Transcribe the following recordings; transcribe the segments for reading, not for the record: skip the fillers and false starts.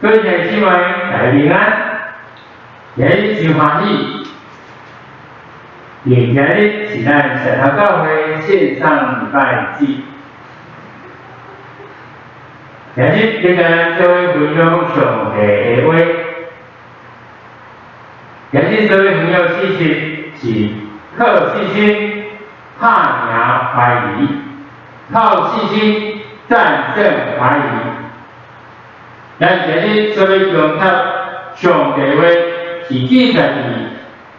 各位弟兄姊妹，大家平安，今日真歡喜，因為今日是咱石頭教會線上禮拜祭。今日跟咱做伙分享上帝的話，今日做伙分享信息是靠信心拍贏懷疑，靠信心戰勝懷疑。咱今日所欲誦讀上帝話，是記載佇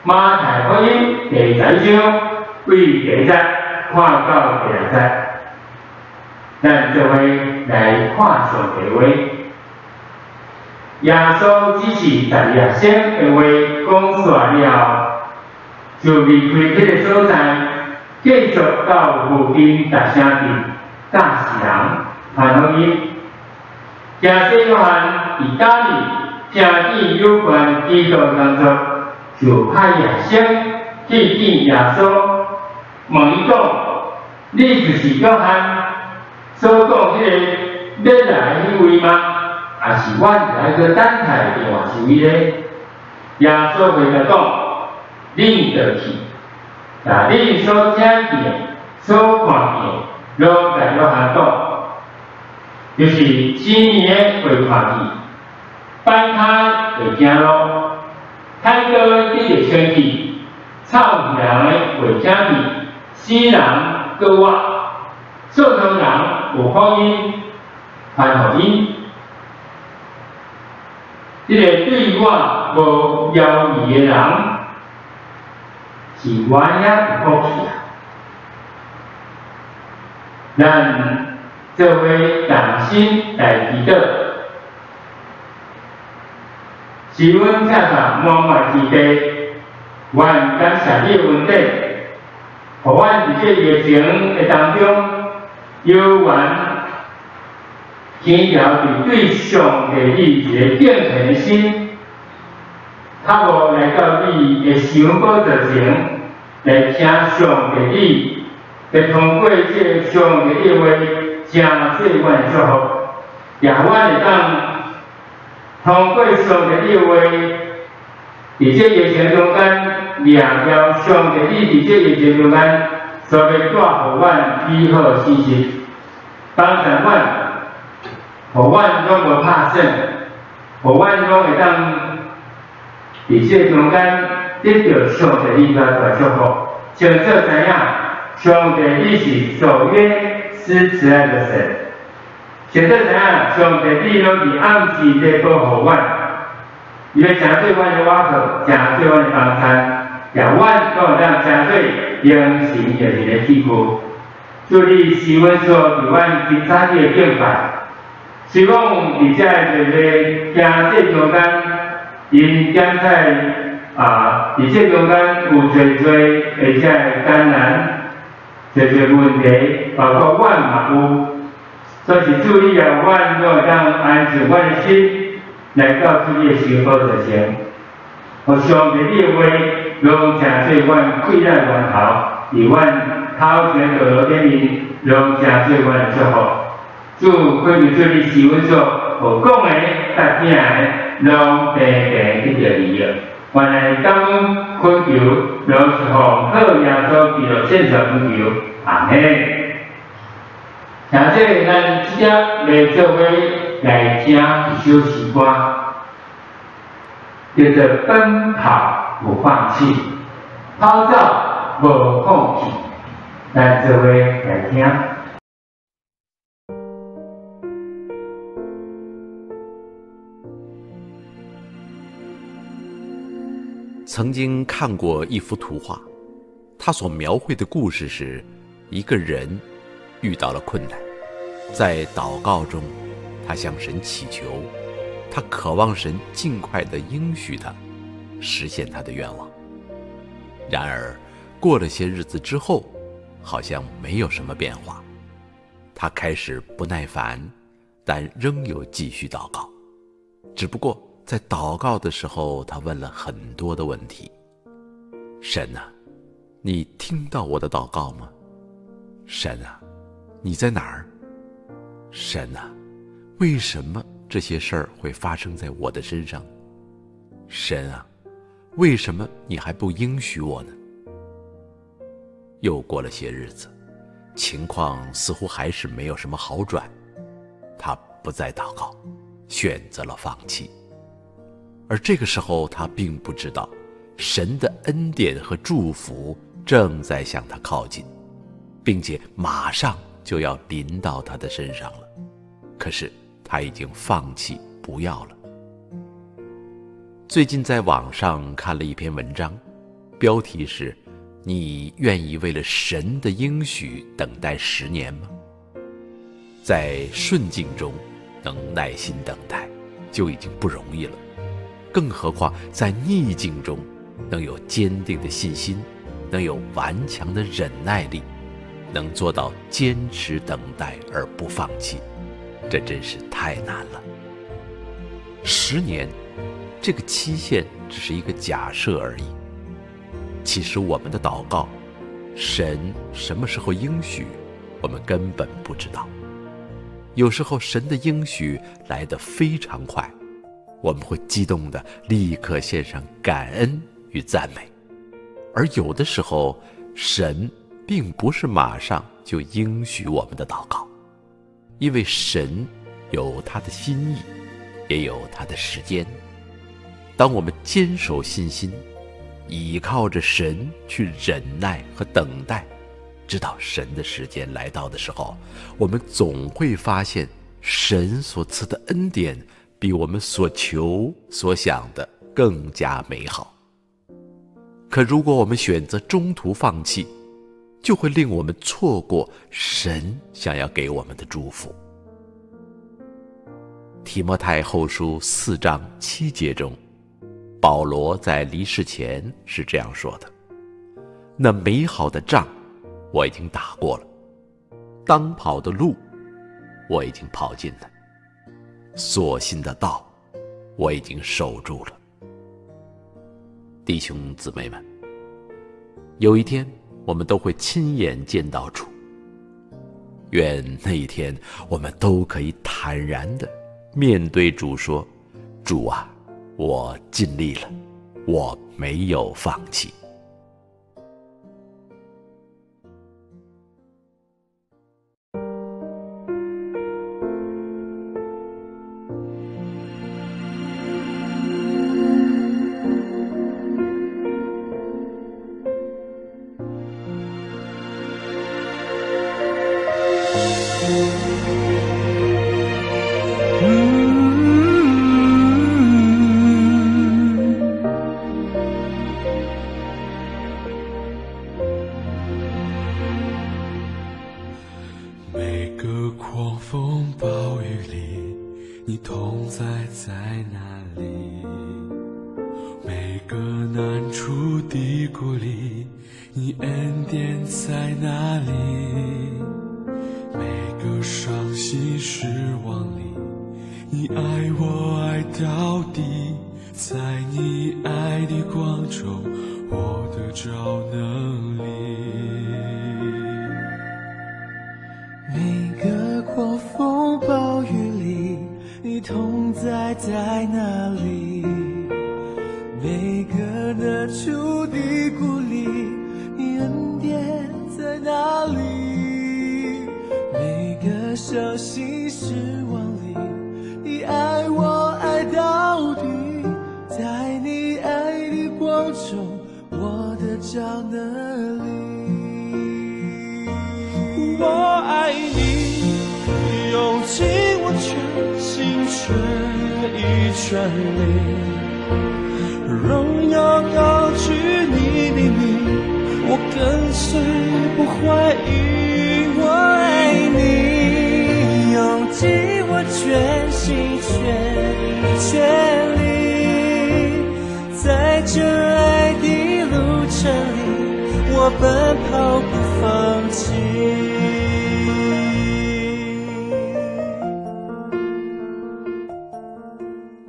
馬太福音第11章，對第一節看到第六節。咱做伙來看上帝話。耶穌指示十二學生的話講煞了後，就離開彼个所在，繼續到附近逐城鎮教示人傳福音。施洗約翰佇監裡聽見有關基督的工作，就派學生去見耶穌，問伊講：你就是約翰所講彼个欲來彼位嗎？抑是阮愛閣等待另外一位呢？耶穌回答講：恁著去，共恁所聽見、所看見，攏共約翰講。就是失明的會看見，跛跤會行路，癱瘓的得著清氣，臭耳人的會聽見，死人閣活，受傷人有福音，傳福音。這個對我無猶疑的人，是我遐有福氣啊！咱做伙同心來祈禱，是阮赤甲滿滿之地，阮感謝你的恩典，予阮佇這疫情的當中，猶原堅牢佇對上帝你一个敬虔的心，較無來到你的聖寶座前來聽上帝你，欲通過這个上帝的話，成做阮的祝福，也予阮會當通過上帝的話，佇這疫情中間掠牢上帝你佇這疫情中間所欲帶予阮美好信息，幫助阮，予阮攏無拍算，予阮攏會當佇這中間得著上帝你遮大祝福，清楚知影上帝你是守約施慈愛的神，清楚知影上帝你攏佇暗時咧保護阮，伊欲成做阮的倚靠，成做阮的幫贊，予阮攏會當成做榮神益人的器具。主你賜阮所佇阮今早起的敬拜，雖講佇遮個濟行這中間，𪜶檢採啊，佇這中間有濟濟的遮个艱難，濟濟問題，包括阮嘛有，所以主你予阮攏會當安靜阮的心，來到主你的聖寶座前，予上帝你的話攏成做阮氣力源頭，佇阮頭前道路頂面攏成做阮的祝福。主，懇求主你賜阮所予講的、佮聽的，攏平平得著利益。原來感恩懇求，攏是奉靠耶穌基督聖名懇求，阿們。現在咱直接來做伙來聽一首詩歌，叫做《奔跑不放棄》，跑走無放棄，咱做伙來聽。曾經看過一幅圖畫，他所描繪的故事是，一個人遇到了困難，在禱告中，他向神祈求，他渴望神盡快地應許他，實現他的願望。然而，過了些日子之後，好像沒有什麼變化，他開始不耐煩，但仍有繼續禱告，只不過在禱告的時候，他問了很多的問題。神啊，你聽到我的禱告嗎？神啊，你在哪兒？神啊，為什麼这些事儿会发生在我的身上？神啊，为什么你还不应许我呢？又过了些日子，情况似乎还是没有什么好转，他不再祷告，选择了放弃。而这个时候，他并不知道，神的恩典和祝福正在向他靠近，并且马上就要临到他的身上了。可是他已经放弃不要了。最近在网上看了一篇文章，标题是：你愿意为了神的应许等待10年吗？在顺境中能耐心等待就已经不容易了，更何况在逆境中能有坚定的信心，能有顽强的忍耐力，能做到坚持等待而不放弃，这真是太难了。10年，这个期限只是一个假设而已。其实我们的祷告，神什么时候应许，我们根本不知道。有时候神的应许来得非常快，我们会激动地立刻献上感恩与赞美。而有的时候，神并不是马上就应许我们的祷告，因为神有他的心意，也有他的时间。当我们坚守信心，倚靠着神去忍耐和等待，直到神的时间来到的时候，我们总会发现神所赐的恩典比我们所求所想的更加美好。可如果我们选择中途放弃，就会令我们错过神想要给我们的祝福。提摩太后书4章7节中，保罗在离世前是这样说的：那美好的仗我已经打过了，当跑的路我已经跑尽了，所信的道我已经守住了。弟兄姊妹们，有一天我们都会亲眼见到主，愿那一天我们都可以坦然地面对主说：主啊，我尽力了，我没有放弃。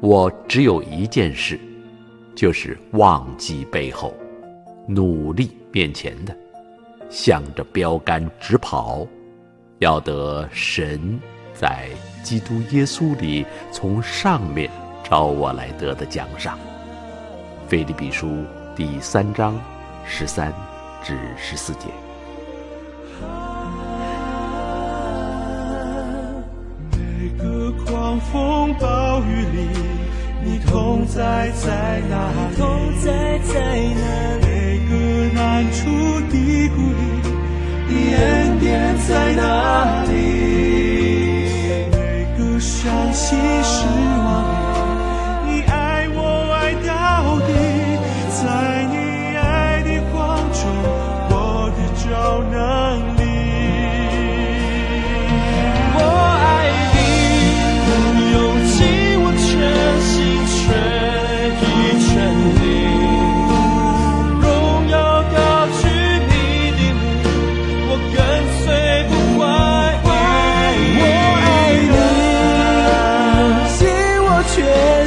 我只有一件事，就是忘记背后，努力面前的，向着标杆直跑，要得神在基督耶穌裡從上面召我來得的獎賞。腓立比書第3章13至14節。每個狂風暴雨裡，你同在在哪裡？同在在哪裡？每個難處低谷裡，你恩典在哪裡？每個傷心失望裡，你愛我愛到底，在你愛的光中，我得著能力。我愛你，用盡我全心全意全力，榮耀高舉你的名，我跟隨不懷疑。我愛你，盡我全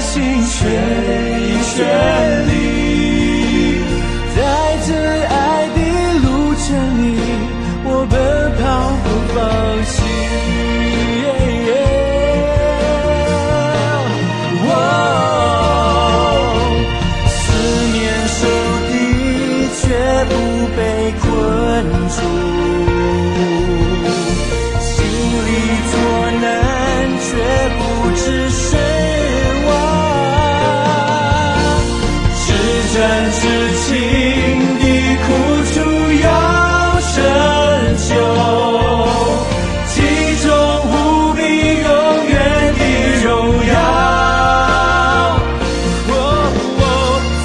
心全意全力，在這愛的路程裡，我奔跑不放棄。四面受敵，卻不被困住，心裡作難，卻不致身亡。至暫至輕的苦楚要成就，其中無比永遠的榮耀。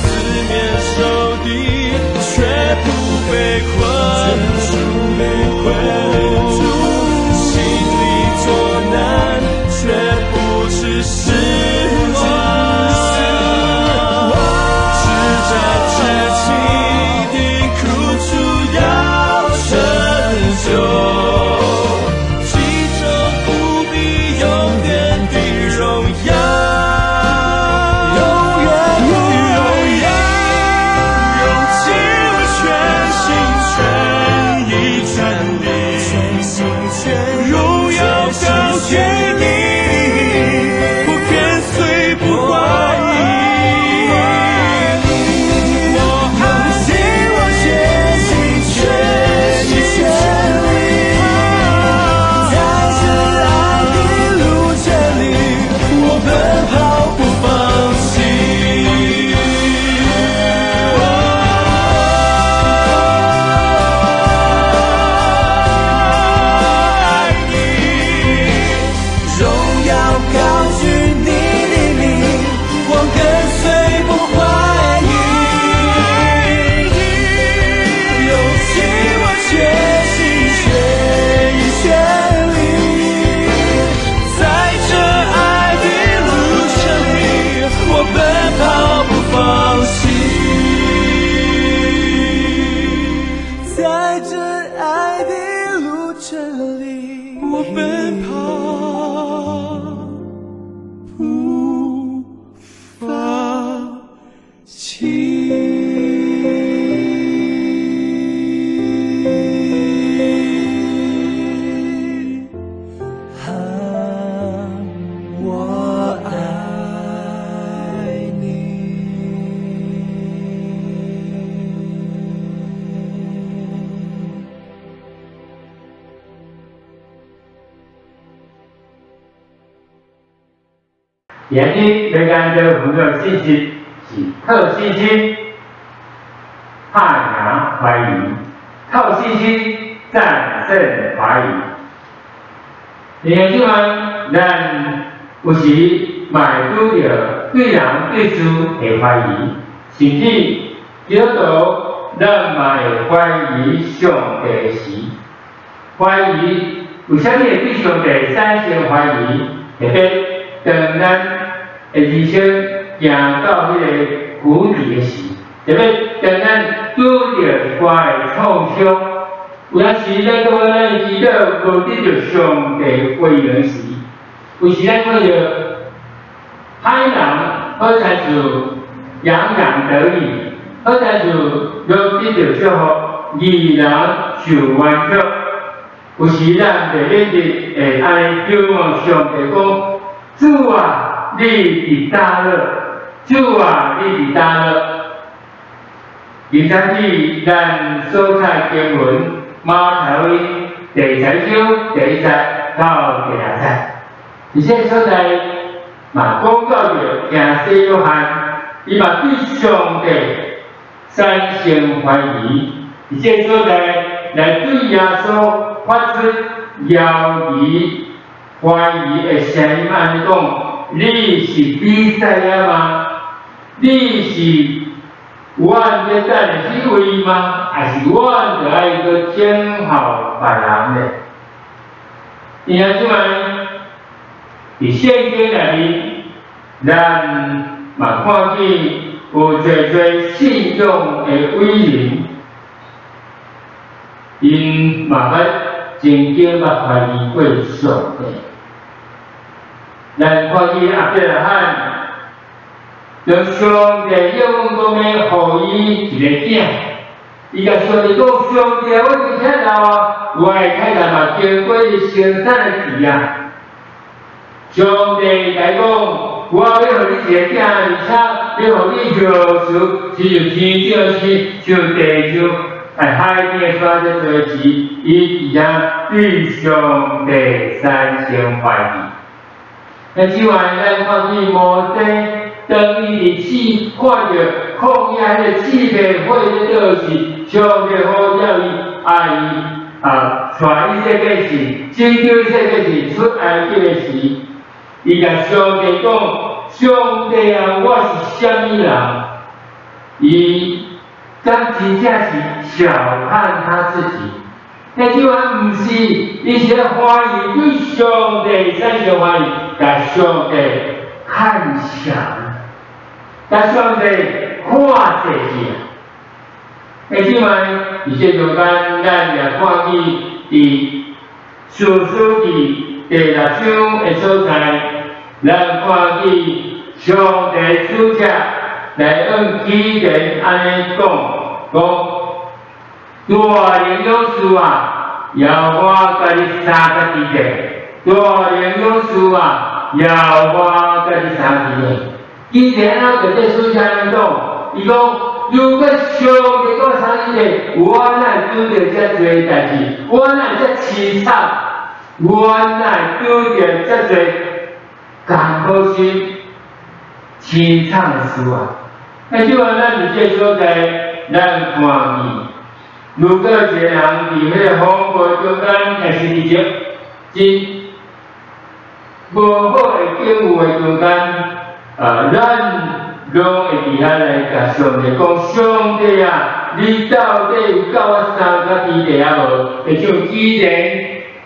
四面受敵，卻不被困住，心裡作難，卻不致失望。至暫至輕的苦楚要成就，其中無比永遠的榮耀。永遠的榮耀，用盡我全心全意全力，全心全意榮耀高舉你，我跟隨不懷疑。我愛尽我全心全意全力，在這愛的路程裡，我奔跑不放棄。愛你，榮耀高舉你的名，我跟隨不懷疑。用盡我全心全意全力，在這愛的路程裡，我奔跑不放棄。在這愛的路程裡，我奔跑不放棄。啊，我愛你。今日欲共做分享的信息是靠信心拍贏懷疑，靠信心戰勝懷疑。弟兄姊妹，咱有時嘛會拄著對人對事的懷疑，甚至基督徒咱嘛會懷疑上帝時，懷疑為啥物會對上帝產生懷疑？特別當咱的人生行到彼個谷底的時，特別當咱拄著一寡的創傷，有當時咱感覺咱的祈禱無得著上帝回應時，有時咱看著歹人好親像洋洋得意，好親像攏得著祝福，義人受冤屈。有時咱袂免得會按呢仰望上帝講：主啊，你佇佗落？主啊，你佇佗落？今早起咱所讀經文馬太福音第三章第一節到第六節，佇這所在嘛講到著聽洗約翰，伊嘛對上帝產生懷疑，佇這所在來對耶穌發出猶疑、懷疑的聲音，按呢講：你是彌賽亞嗎？你是阮咧等的彼位嗎？抑是阮著愛閣等候別人咧？因此這擺佇聖經內面，咱嘛看見有濟濟信仰的偉人，𪜶嘛捌曾經捌懷疑過上帝。咱看見亞伯拉罕，當上帝應允講欲予伊一个囝，伊共上帝講：上帝，我已經遐老啊，我的太太嘛經過伊生產的期啊。上帝來講，我欲予你一个囝，而且欲予你後嗣，親像天頂星，像地上哎海邊的沙遮濟時，伊佇遐對上帝產生懷疑。那這擺咱看見摩西，當伊佇試看著曠野彼个四面火咧倒時，上帝呼召伊，愛伊啊，帶以色列百姓，拯救以色列百姓出埃及的時，伊共上帝講：上帝啊，我是啥物人？伊敢真正是小看他自己？那這擺毋是，伊是咧懷疑對上帝產生懷疑，共上帝看小，共上帝看細去啊！那這擺佇這中間，咱也看見佇士師記第六章的所在，咱看見上帝使者來向基甸按呢講，講大能勇士啊，耶和華佮你相佮佇咧，大能勇士啊，耶和華佮你相佇咧。基甸啊，對這使者按呢講，伊講如果上帝佮我相佇咧，我哪會拄著遮濟代誌？我哪會遮淒慘？我哪會拄著遮濟艱苦心、淒慘的事啊？那這擺咱佇這所在，咱看見，如果一個人佇彼个風暴中間，抑是佇這真無好的境遇的中間，啊，咱攏會佇遐來共上帝講：上帝啊，你到底有佮我相佮佇咧抑無？會像基甸，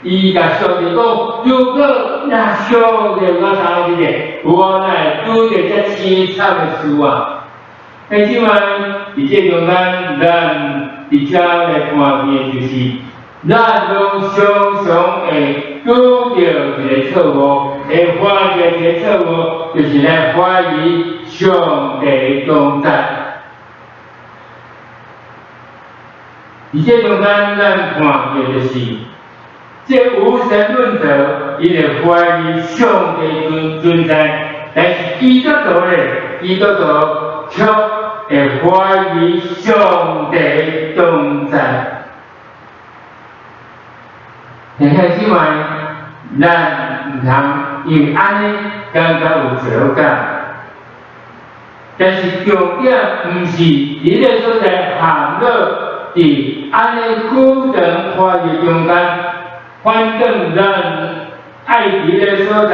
伊共上帝講：如果若上帝有佮我相佇咧，我哪會拄著遮淒慘的事啊？那這擺佇這中間，咱佇遮來看見的就是，咱攏常常會拄著一个錯誤，會犯著一個錯誤，就是來懷疑上帝同在。佇這中間，咱看見就是，這無神論者，伊會懷疑上帝存在，但是基督徒咧，基督徒卻會懷疑上帝同在。兄弟姊妹，咱毋通因為按呢感覺有罪惡感，但是重點毋是佇彼個所在陷落佇按呢苦長懷疑中間，反轉咱愛佇彼個所在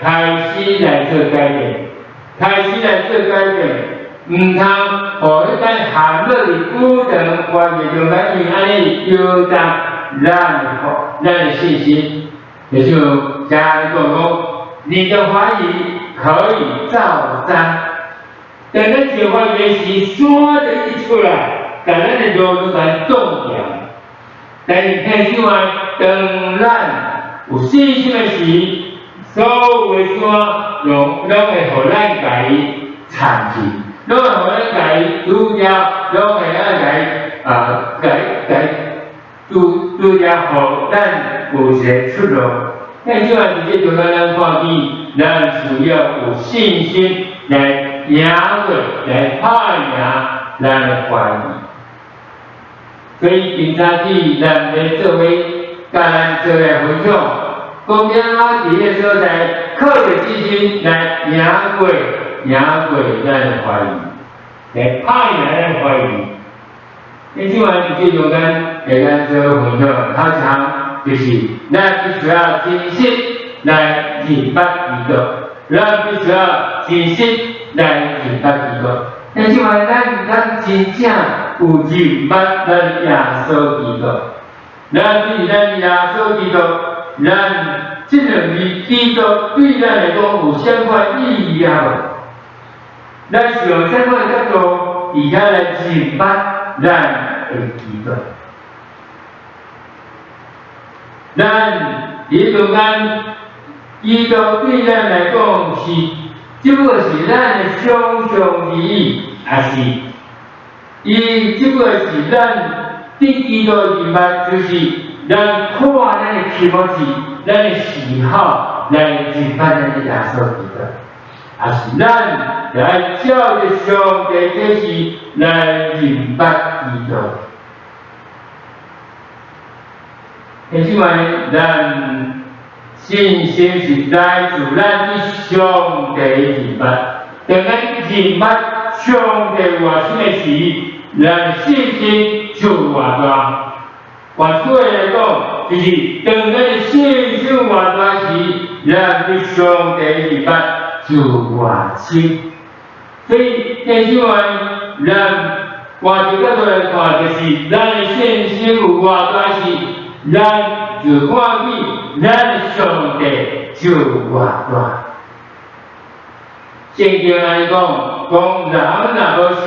開始來做改變，開始來做改變，毋通予彼個陷落佇苦長懷疑中間，因為按呢會搖動咱的信心，就像家講講，你的懷疑可以造山，當咱一懷疑時，山就一出來，共咱的路攏共擋掉。但是兄弟姊妹，當咱有信心的時，所有的山攏會予咱共伊鏟去，攏會予咱共伊除掉，攏會咱共伊啊，共共拄拄才予咱有一个出路。那这摆伫這中間，咱看見，咱需要有信心來贏過，來拍贏咱的懷疑。所以今早起，咱欲做伙共咱做來分享，講欲按怎佇彼个所在，靠著信心來贏過，贏過咱的懷疑，來拍贏咱的懷疑。你這擺佇這中間，會咱做分享，頭一項就是咱必須要真實來認捌基督，咱必須要真實來認捌基督。那這擺咱真正有認捌咱耶穌基督，咱對咱耶穌基督，咱這兩字基督對咱來講有啥款意義啊？無？咱是用啥款角度，而家來認捌咱的基督？咱佇中間，基督對咱來講是，只不過是咱的想象而已，抑是伊只不過是咱對基督認捌，就是咱看咱的期望是咱的喜好來認捌咱的耶穌基督，抑是咱來照著上帝啟示來認捌基督。兄姊妹，咱信心是來自咱對上帝認捌。當咱認捌上帝偌深的時，咱信心就偌大。換句話來講，就是當咱的信心偌大時，咱對上帝認捌就偌深。所以，弟兄們，咱換一個角度來看，就是咱的信心有偌大時，咱就看見咱的上帝就偌大。聖經來講，講人若無信，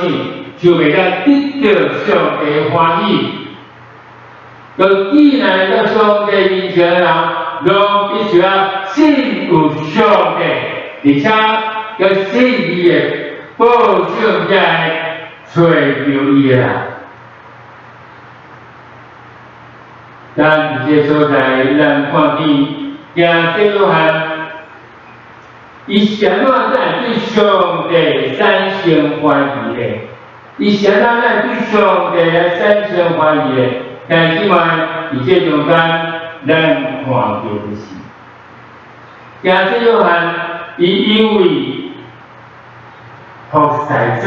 就袂當得著上帝歡喜。就既然來到上帝面前的人，攏必須要信有上帝，而且閣信伊的報賞才會揣著伊的人。咱佇這所在，咱看見耶穌約翰，伊是按怎才會對上帝產生懷疑的？伊是按怎才會對上帝來產生懷疑的？但是嘛，佇這中間，咱看見的是，耶穌約翰，伊因為服侍主，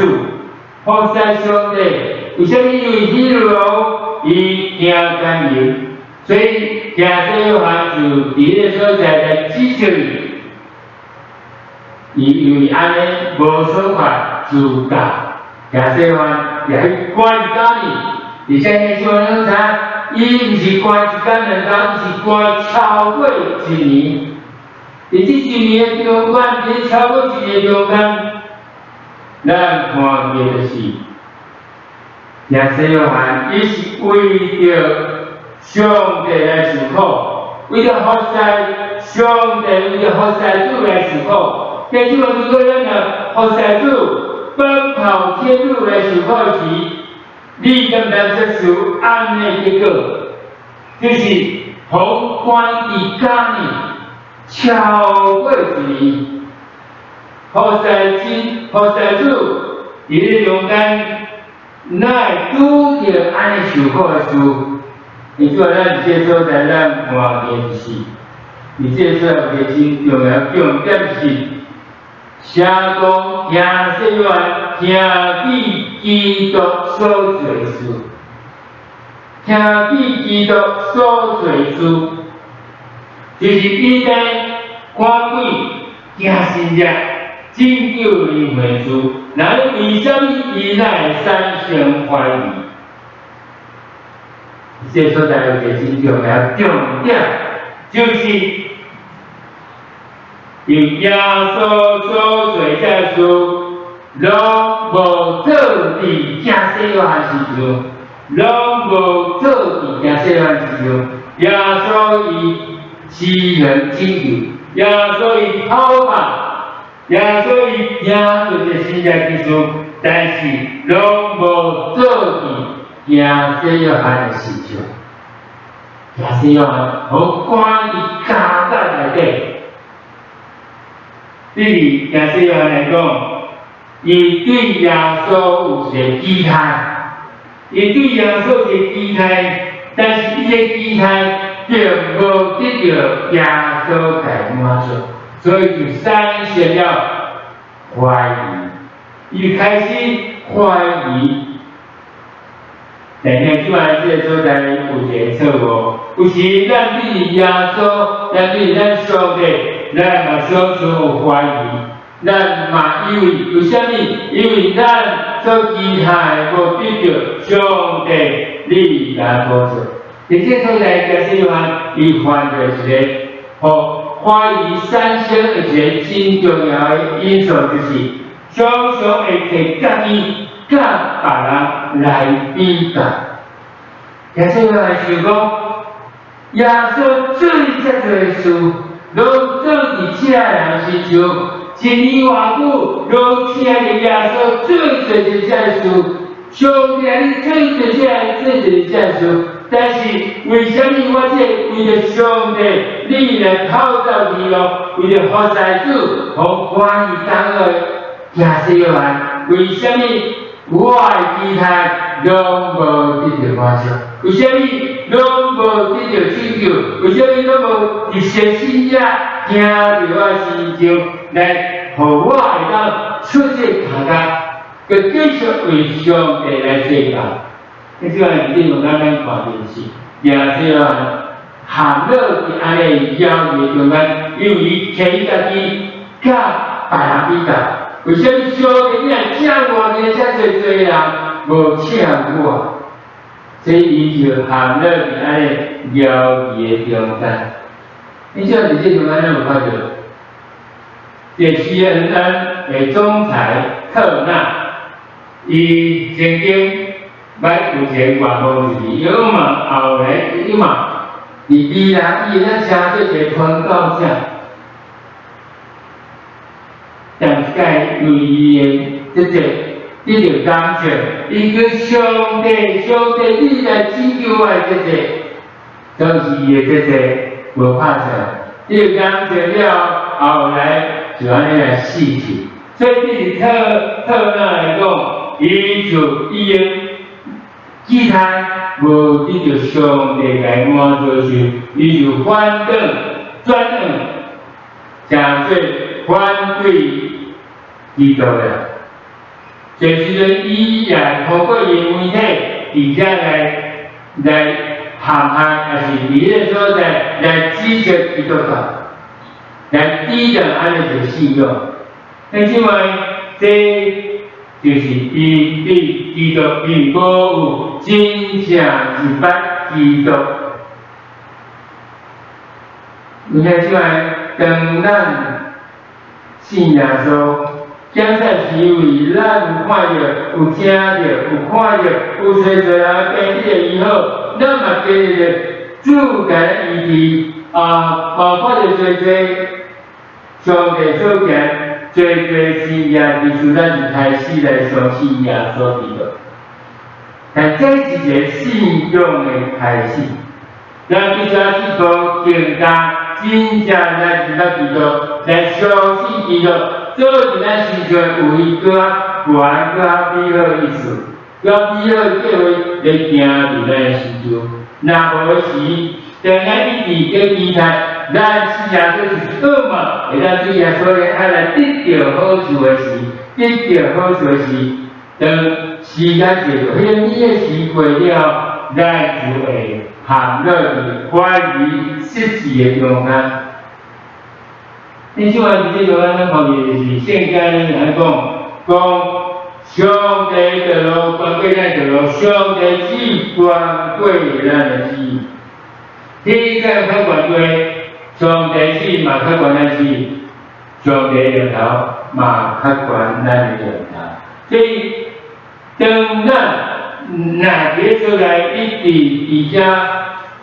服侍上帝，為啥物？因為彼羅伊驚監獄，所以耶穌約翰就佇彼个所在來指責伊，伊因為按呢無爽快自教，耶穌約翰也去關一工呢，而且彼小人知影，伊毋是關一工兩工，伊是關超過一年。佇這一年的中間，佇超過一年的中間，咱看見的是耶穌約翰，伊是為著上帝來受苦，為著服侍上帝，為著服侍主來受苦。但是，如果咱若服侍主，奔跑天路來受苦時，你敢當接受按呢結果？就是予關佇監裡超過一年，服侍主，服侍主，佇咧中間，哪會拄著按呢受苦的事？因此，咱佇這所在，咱看見是，佇這所在有一個真重要重點是，寫講耶穌約翰聽見基督所做的事，聽見基督所做的事，就是伊在看鬼、行神蹟、拯救靈魂事。那為啥物伊會產生懷疑？這所在有一個真重要重點，就是因耶穌所做這事，攏無做佇耶穌約翰身上，攏無做佇耶穌約翰身上。耶穌伊施行拯救，耶穌伊討伐，耶穌伊行出這神蹟奇事，但是攏無做佇耶穌約翰的身上。耶穌約翰，予關佇監獄內底。對耶穌約翰來講，伊對耶穌有一个期待，伊對耶穌有一个期待，但是伊个期待並無得著耶穌共滿足，所以就產生了懷疑，伊開始懷疑。但是這擺這个所在有一个錯誤，有時咱對耶穌，咱對咱上帝，咱嘛常常有懷疑，咱嘛以為為啥物？因為咱所期待無得著上帝你來保障。佇這所在，耶穌約翰伊犯著一个，予懷疑產生的一个真重要的因素，就是常常會提家己佮別人來比較。耶穌約翰想講，耶穌做遮濟事，攏做佇這人身上，一年偌久，攏聽著耶穌做濟濟這事，上帝你做濟這做濟這事，但是為啥物我這為著上帝你來跑走去咯？為著服侍主，予關佇監獄耶穌約翰，為啥物我的期待攏無得著滿足？為啥物攏無得著拯救？為啥物攏無佇先生遮行佇我身上來，予我會當出這監獄，閣繼續為上帝來做工？你這擺佇這中間咱看著是耶穌約翰陷落佇按呢猶豫中間，因為伊提家己佮別人比較，為啥物上帝你若請外面遮濟濟人，無請我？所以伊就陷落佇按呢猶豫的中間。你這佇這中間，咱有看著，這 CNN 的總裁特納，伊曾經捌有一個願望，就是伊嘛後來伊嘛佇未來，伊會當成做一个傳教者。但是蓋為伊的這個得著感謝，伊講上帝，上帝，你來拯救我的這個，就是伊的這個無拍算。得著感謝了後來就按呢來死去。所以對特納來講，伊就已經期待無得著上帝來滿足時，伊就反轉轉向，成做反對基督了。這時陣，伊也透過伊媒體，佇遮來陷害，抑是佇彼个所在來指責基督教，來抵擋按呢一個信仰。那這擺，這就是伊對基督，伊無有真正認捌基督。你看這擺，當咱信耶穌，檢察是因為咱有看著、有聽著、有看著，有濟濟人經歷著醫好，咱嘛經歷著主共咱醫治，啊，包括著濟濟上帝所行濟濟神蹟異事，咱就開始來相信耶穌基督。但這是一個信仰的開始，咱必須要去做更加真正來認捌基督，來相信基督，做佇咱身上有伊閣較懸、閣較美好的意思，閣較美好的計劃來行佇咱的身上。若無時，當咱一直佇期待，咱信耶穌就是好嘛，會當對耶穌咧愛來得著好處的時，得著好處的時，當時間過，彼個美的時過了，咱就會陷落佇懷疑失志的中間。你這擺佇這中間，咱看見就是聖經來講，講上帝的路懸過咱的路，上帝只懸過咱的旨意。天較懸過，上帝旨嘛較懸咱旨，上帝念頭嘛較懸咱的念頭。所以，當咱若佇個所在一直佇遮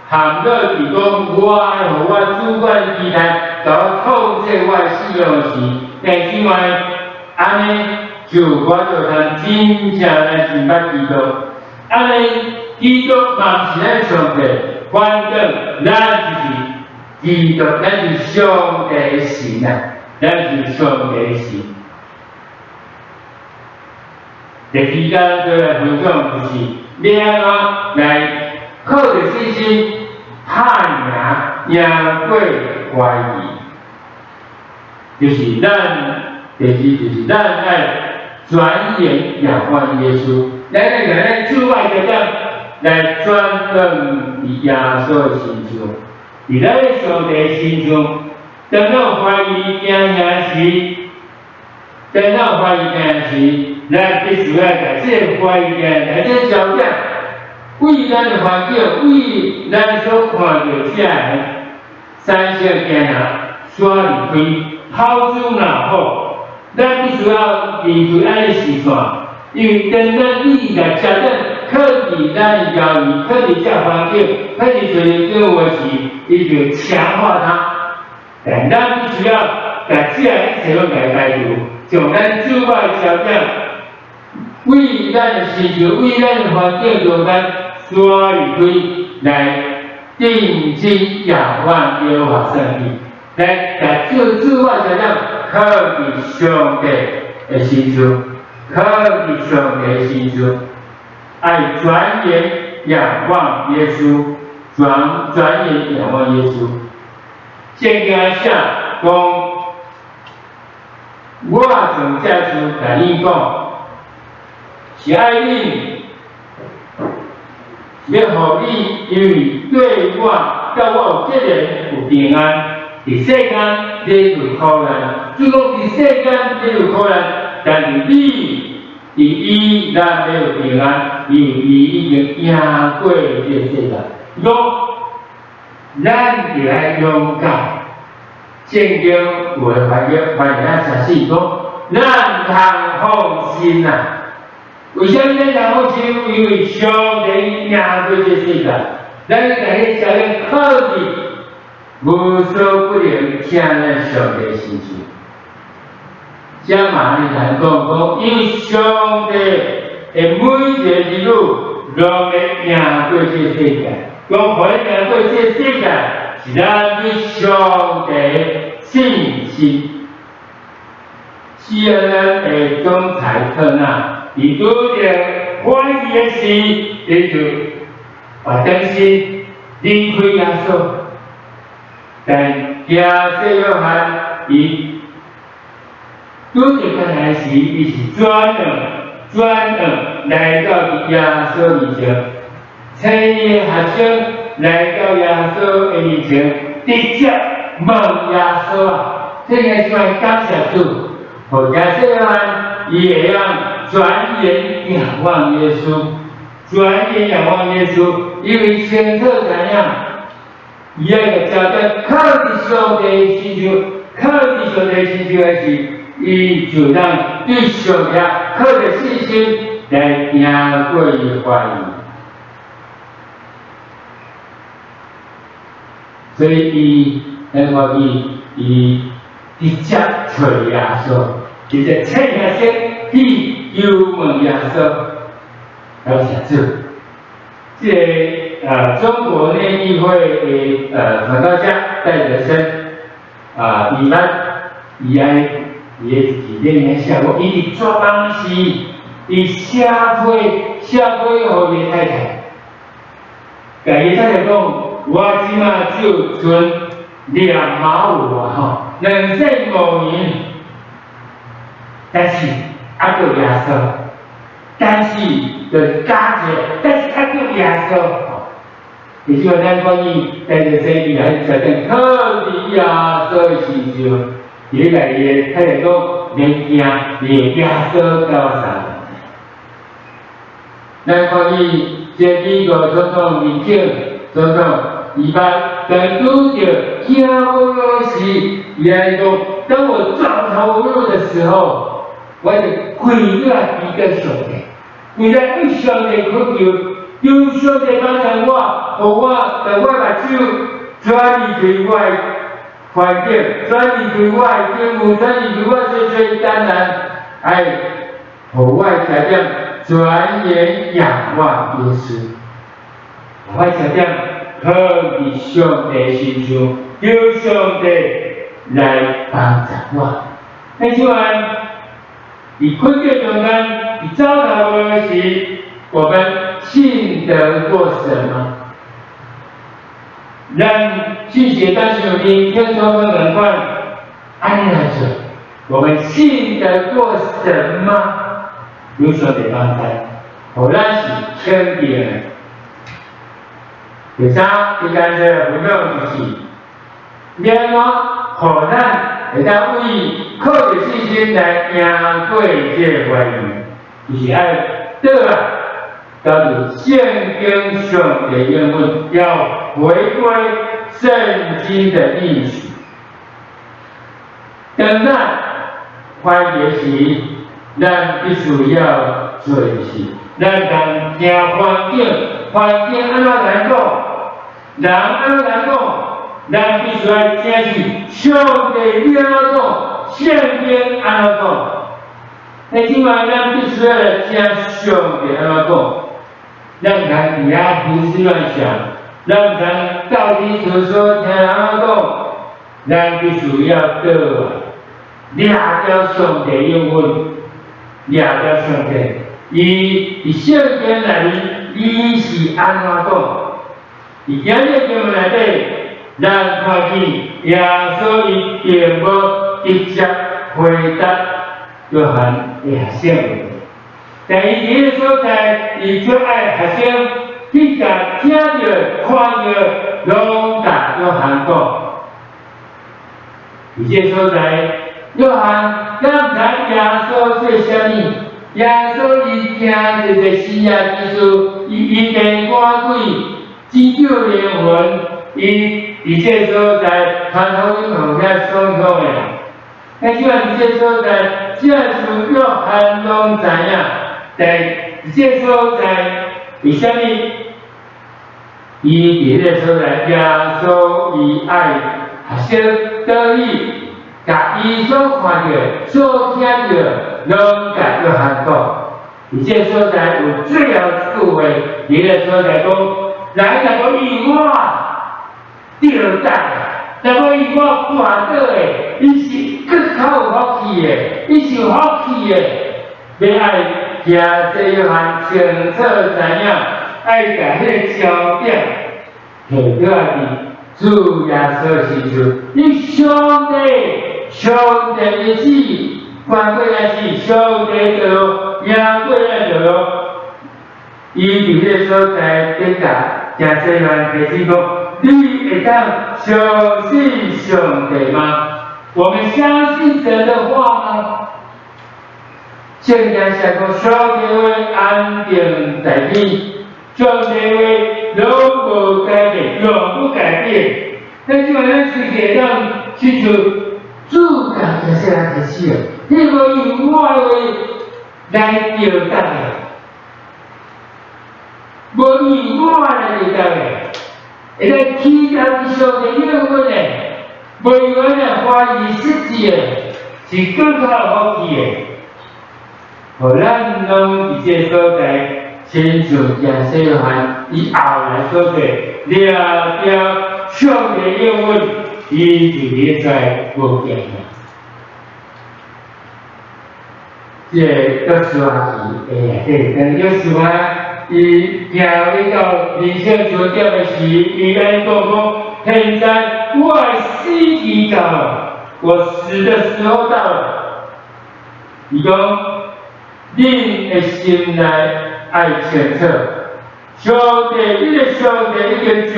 陷落佇講，我愛予我主觀期待，共我控制我的信仰時，但這擺按呢就無法度通真正來認捌基督。按呢，基督嘛毋是咱上帝，反正咱就是基督，咱是上帝的神啊，咱是上帝的神。第二间做来分享就是，你按怎来靠著信心拍赢赢过怀疑，就是咱第二就是咱爱转眼仰望耶稣，咱爱共咱主爱的点来转转伫耶稣的身上，伫咱的上帝身上，当咱怀疑惊吓时，当咱怀疑惊时，咱必须爱共这个怀疑惊来这个焦点，为咱的环境，为咱所看著这个三色惊吓，煞离开，抛诸脑后。咱必须要离开按呢视线，因为当咱你来焦点靠伫咱的交易，靠伫这环境，靠伫找着话时，伊就强化它。但咱必须要共这个一切拢共排除，将咱主要的焦点为咱的需求，为咱的环境中间煞离开，来定睛仰望耶和华上帝，来共这主要焦点靠伫上帝的身上，靠伫上帝的身上，爱转眼仰望耶稣，转转眼仰望耶稣。圣经写讲，我从这事共恁讲，是爱恁，欲予恁，因为对我佮我有结连有平安。伫世间你有苦难，主讲伫世间你有苦难，但是你伫伊咱欲有平安，因为伊已经赢过这个世界。讲，咱就爱勇敢。圣经有的翻译翻译啊，写死讲，咱通放心啊。为啥物咱通放心？因为上帝赢过这个世界，咱共彼焦点靠伫无所不能听咱上帝身上。这嘛呢通讲讲，因为上帝的每一个儿女拢欲赢过这个世界，讲予𪜶赢过这个世界，是咱对上帝的信心。CNN 的总裁特纳，伊拄著怀疑的时，伊就把转身离开耶稣。但耶稣约翰，伊拄著困难时，伊是转转转来到耶稣面前，请伊的学生来到耶稣的面前，直接问耶稣啊，这个算感谢主，予耶稣约翰伊会晓转眼仰望耶稣，转眼仰望耶稣，因为清楚知影，伊爱共焦点靠伫上帝身上，靠伫上帝身上的时，伊就当对上帝靠著信心来赢过伊怀疑。所以伊咱看伊，伊直接揣耶稣，直接请耶稣去求问耶稣，感谢主。这个中国内地会的传道家戴德生啊，伊捌伊爱伊的日记里写讲，伊伫绝望时，伊写批写批予伊太太，共伊太太讲，我这马只有存2毛5啊吼，2銭5银，但是犹阁耶稣，但是就加一个，但是犹阁耶稣吼。其实咱讲伊在这生伊还决定靠伫耶稣的身上，伊咧共伊的太太讲，免惊，伊会耶稣佮我相共。咱看伊这美国总统林肯总统，伊捌当拄著惊无路时，伊按呢讲：当我走投无路的时候，我就跪落来祈祷上帝，跪来对上帝恳求，求上帝帮助我，予我共我目睭转离开我的环境，转离开我的境遇，转离开我济济艰难，爱予我的焦点转眼仰望耶稣，我的焦点靠伫上帝身上，求上帝來幫助我。那這晚，佇困境中間，佇走投無路時，我們信得過神嗎？咱信息當上面輕鬆講兩款，按呢來做，我們信得過神嗎？有上帝幫助，予咱是肯定的。第三，第三個分享就是，免怎予咱會當為靠著信心來贏過這個懷疑，就是愛倒來到佇聖經上帝應允，要回歸聖經的應許。當咱懷疑時，咱必須要做的是，咱通聽環境，環境按怎來講，人按怎來講，咱必須愛聽是上帝按怎講，聖經按怎講。那這擺咱必須愛來聽上帝按怎講，咱毋通佇遐胡思亂想，咱毋通道聽途說聽人按怎講，咱必須要倒來，掠著上帝應允，掠著上帝，伊佇聖經內面，伊是按怎講？佇今日經文內底，咱看見耶穌伊並無直接回答約翰的學生問題，但伊佇彼个所在，伊卻愛學生去共聽著、看著，攏共約翰講。佇這個所在，約翰敢毋知耶穌做啥物？耶穌伊行一個神蹟奇事，伊醫病趕鬼，拯救靈魂，伊佇這個所在傳福音予遐爽爽的。但這佇這個所在，這事約翰攏知影，但佇這個所在，為啥物？伊佇彼個所在，耶穌伊愛學生倒去，共伊所看著、所聽著，攏共約翰講。佇這個所在有最後一句話，佇彼個所在講：人若無因我著得，若無因我跋倒的，伊是閣較有福氣的，伊是有福氣的。欲愛耶穌約翰清楚知影，愛共彼個焦點提倒來佇主耶穌身上。你上帝，上帝的死，關過來是上帝道路，贏過來道路。伊佇彼個所在頂共耶穌約翰提醒講：你會當相信上帝嗎？我們相信神的話嗎？聖經寫講，上帝話安定在天，上帝話攏無改變，永不改變。咱這擺咱隨時會當親像主共耶穌來提醒，你無用我的話來著得的，無用我來著得的，會來起佇上帝應允的，無用咱來懷疑實際的，是閣較有福氣的。予咱攏佇這個所在，親像耶穌約翰伊後來所做，掠著上帝應允，伊就會使無驚嚇。這個約書亞記的內底，當約書亞伊行去到人生終點的時，伊按呢講講：現在我的死期到了，我死的時候到了。伊講，恁的心內愛清楚，上帝，你的上帝已經將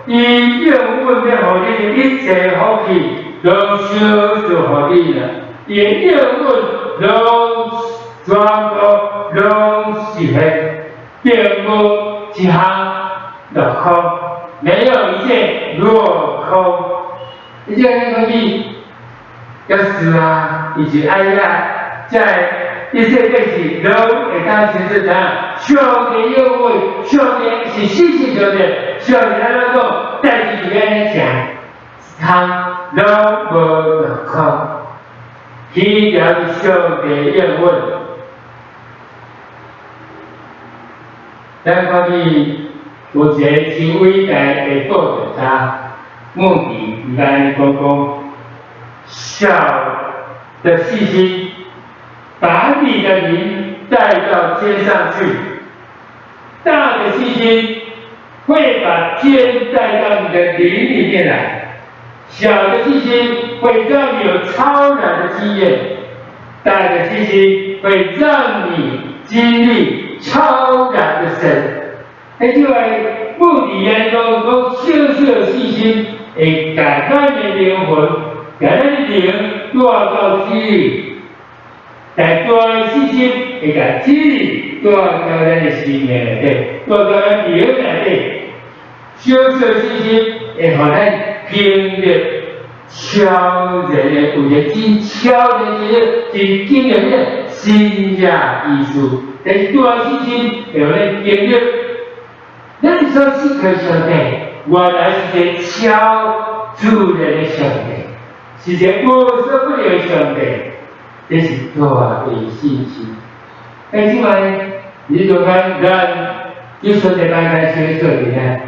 伊應允欲予恁的一切福氣，攏賞賜予恁啦。伊的應允攏全部攏實現，並無一項落空，沒有一件落空。伊這個講起，約書亞，伊是愛遐，才會一切代誌攏會當親自知影，上帝應允，上帝是事實上的，上帝按怎講，代誌是按呢行，一項攏無落空。起牢上帝應允，咱看見有一個真偉大的道德家，穆迪，伊按呢講講，小的信心，把你的靈帶到天上去；大的信心會把天帶到你的靈裡面來。小的信心會讓你有超然的經驗，大的信心會讓你經歷超然的神。哎，這位穆迪按呢講，講小小的信心會共咱的靈魂，共咱的靈帶到天裡，但大的信心會共天理帶到咱的生命內底，帶到咱靈內底。小小的信心會予咱經歷超然的，有一個真超然的、真經驗的神蹟奇事。但是大的信心會予咱經歷。咱所信靠上帝，原來是一個超自然的上帝，是一個無所不能的上帝，這是大的信心。但這擺，你就講咱就說這擺來學做的呢，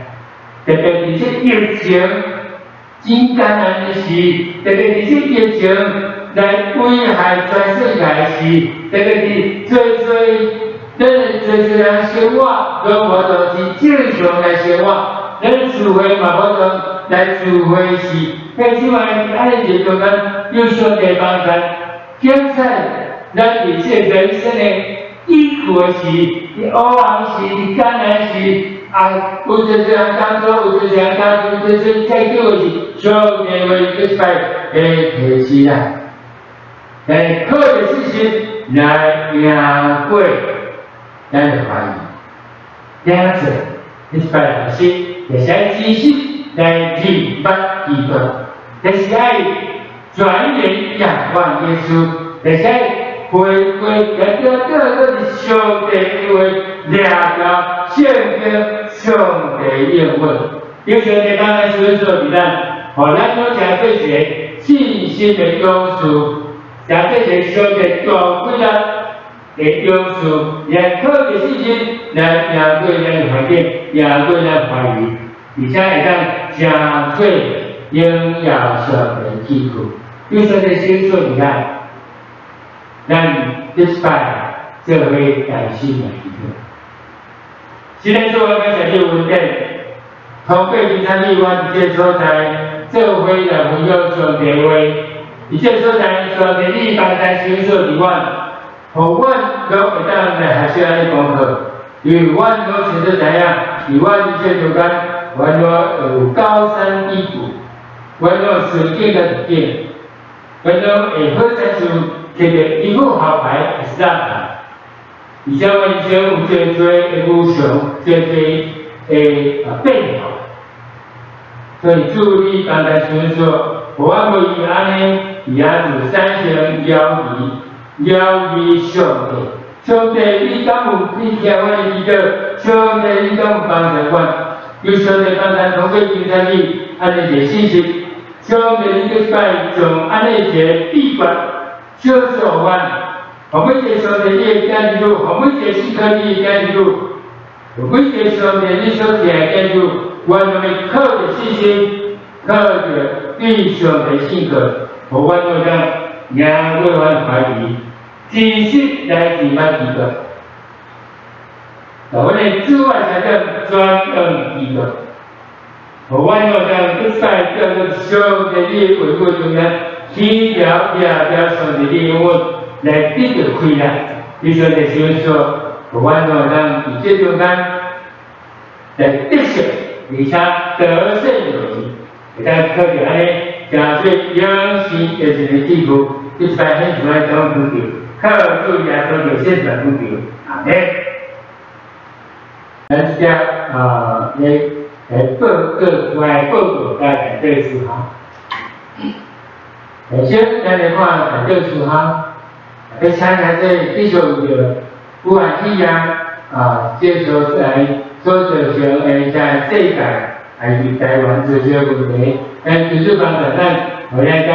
特別佇這疫情真艱難的時，特別佇這疫情來危害全世界的時，特別佇濟濟。咱的濟濟人生活，攏無法度是正常來生活，咱聚會嘛無法度來聚會時，彼這擺按呢一個中間有上帝幫咱檢測咱佇這人生的低谷時，佇黑暗時，佇艱難時，啊，有濟濟人工作，有濟濟人工作，有濟濟太久的時，上帝話這擺會提示咱，來靠著信心來贏過。咱的懷疑，兩者，這擺學習，就是愛真實來認捌基督，就是愛轉眼仰望耶穌，就是愛回歸，來對對對是上帝的話，掠牢聖經上帝應允。有上帝剛才說說佇咱，予咱攏成做一個信心的勇士，成做一個上帝大有氣力的勇士，來靠著信心來贏過咱的環境，贏過咱懷疑，而且會當成做榮耀上帝的器具。有上帝先說佇咱，咱這擺做伙大心來祈禱。現在做我感謝你恩典，通過你參與阮佇這個所在，做伙來分享上帝話。佇這個所在，上帝你幫咱先說佇阮。予阮攏會當來學習按呢功課，因為阮攏清楚知影，佇阮這中間，阮攏會有高山低谷，阮攏有順境佮逆境，阮攏會好親像摕著一副好牌，會是爛牌。而且阮人生有濟濟的無常，濟濟的變化，所以主你幫咱想說，予阮無因為按呢，佇遐就產生猶疑。猶疑上帝，上帝你敢有你聽阮的祈禱？上帝你敢有幫助阮？求上帝幫咱通過經濟你按呢一个信息，上帝你閣擺將按呢一个秘訣，小小予阮，予每一個上帝你的囝兒女，予每一個信靠你的囝兒女，予每一個上帝你所疼的囝兒女，阮攏欲靠著信心，靠著對上帝信靠，予阮會當贏過阮懷疑。真實來認捌基督，予阮的主愛才叫轉向基督，予阮會當閣再叫做上帝你的話語中間，起了掠牢上帝的應允來得著開來。你上帝想說，予阮會當佇這中間來得勝，而且得勝有餘，會當靠著按呢，成做永生的一个器具，這擺獻出來當奉獻。靠主耶穌就獻上奉獻，阿們。咱這啊，來來報告，來報告來大對書哈。首先，咱來看大對書哈，欲請來這繼續著武漢肺炎啊，這所在所造成的在世界還是台灣造成的問題，咱求主幫助咱，予咱當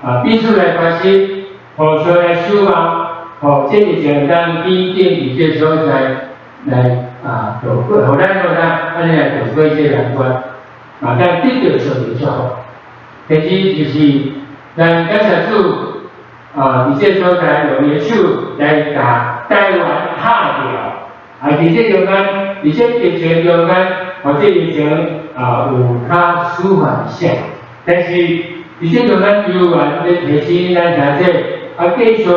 啊彼此來關心，互相來守望，予這個就當堅定佇這所在來。啊渡過，予咱會當按呢來渡過這個難關，嘛當得著上帝祝福。第二就是咱感謝主啊，佇這所在用伊的手來共台灣拍掉，啊，佇這中間，佇這疫情中間，予這疫情啊有較舒緩一下，但是佇這中間猶原咧提醒咱兄弟，啊，繼續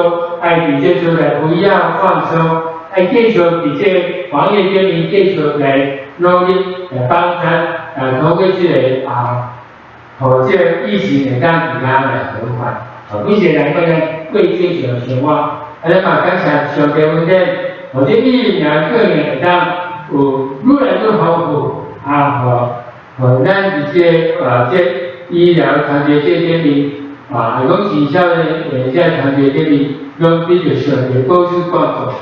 愛佇這所在不要放鬆，愛繼續佇這防疫頂面繼續來努力來幫咱啊，透過這個啊，予這個疫情會當平安來和緩。每一個人講咱過正常生活，啊，咱嘛感謝上帝恩典，予這疫苗可能會當有愈來愈豐富，啊，予咱佇這啊這醫療團隊這頂面，啊，講行銷的這團隊頂面，攏得著上帝保守關顧，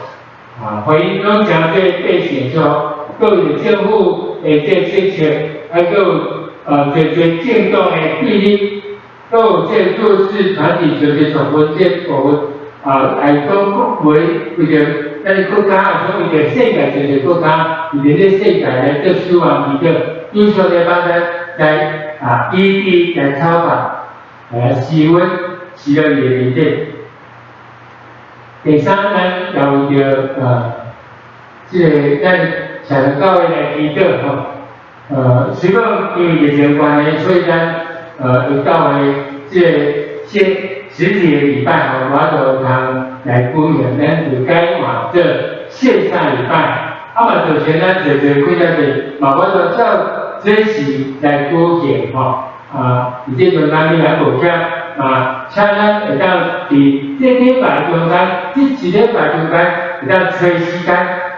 啊，予𪜶攏誠做百姓祝福，閣有政府的這政策，啊，閣有濟濟政黨的對立，閣有這弱勢團體就是從分這部分，啊，來講國會為著咱國家，啊，講為著世界濟濟國家，為著這世界來做守望祈禱，求上帝幫咱來啊，醫治來操辦，來施溫施到伊的面頂。第三，咱也為著啊，這個咱常常教會來祈禱吼，雖講因為疫情關係，所以咱有教會這個實實體的禮拜吼，無法度通來舉行，咱就改換做線上禮拜。啊嘛，造成咱濟濟幾仔日嘛，無法度照準時來舉行吼。啊，佇這中間你也無欠啊，請咱會當佇這禮拜中間，這一禮拜中間會當揣時間，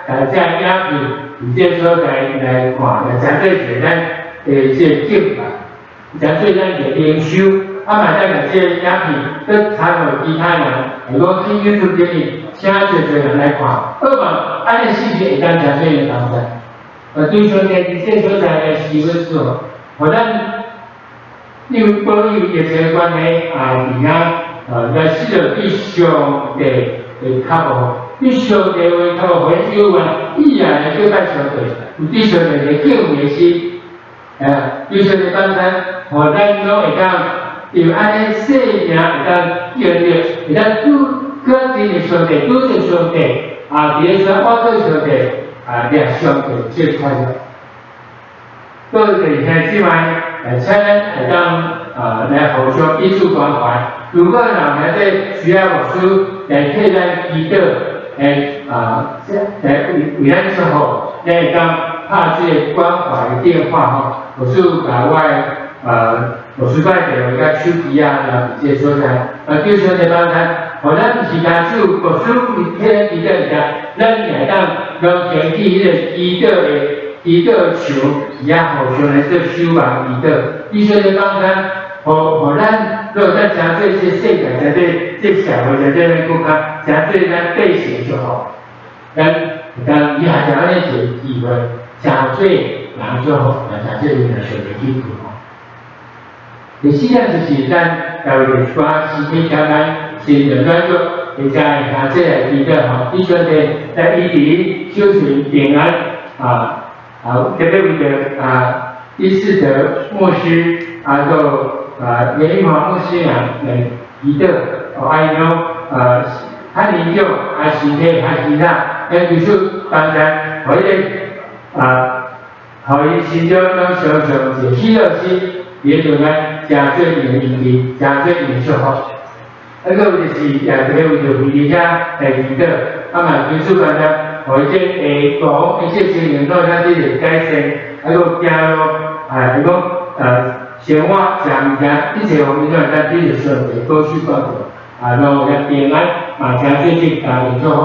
來這影片佇這所在來看，來誠做一個咱的這個敬拜，誠做咱的靈修。啊，嘛當共這個影片閣傳予其他人，如果去 YouTube 頂面，請濟濟人來看，好嘛，按呢四個會當誠做的幫助。對上帝佇這所在來施阮祝福，予咱因為保佑疫情的關係，啊，佇遐來失著對上帝的渴慕，對上帝話渴慕，予有緣意願來敬拜上帝，有對上帝的敬畏心，對上帝幫咱，予咱攏會當用按呢生命會當經歷，會當拄閣進入上帝，拄著上帝，啊，佇咧說我對上帝，啊，掠上帝最快樂。各位弟兄姊妹，來請咱會當啊來互相彼此關懷。如果若兄弟需要牧師來替咱祈禱，來啊，來為為咱祝福，咱會當拍這個關懷電話吼，牧師共我的牧師擺電話佮手機啊，留佇這個所在。啊，求上帝幫咱，予咱毋是干只有牧師替咱祈禱爾，咱也會當攏前去彼個祈禱的祈禱牆，佇遐互相來做守望祈禱。求上帝幫咱，予予咱，若咱誠做這世界，誠做這社會，誠做咱國家，誠做咱百姓祝福。咱會當以下就按呢一個機會，誠做人祝福，也誠做人上帝去祝福。第四點就是咱要為一寡身體簡單、心靈軟弱，會使兄弟來祈禱吼，求上帝來醫治、守存平安啊。好，特別為著啊，伊斯德牧師啊，閣啊嚴玉華牧師啊來祈禱，哦，還有啊，較年長啊，身體較虛弱，咱求主幫咱，予彼個啊，予伊心中攏常常一個喜樂心，佇咧中間誠做伊的醫治，誠做伊的祝福。啊，閣有就是也特別為著惠弟兄來祈禱，啊嘛求主幫咱。予這下講，一切情形都會當得到改善，啊，閣行路，啊，就講生活食物件，一切方面都會當得到上帝保守關顧，啊，路也平安，嘛誠做這家庭祝福。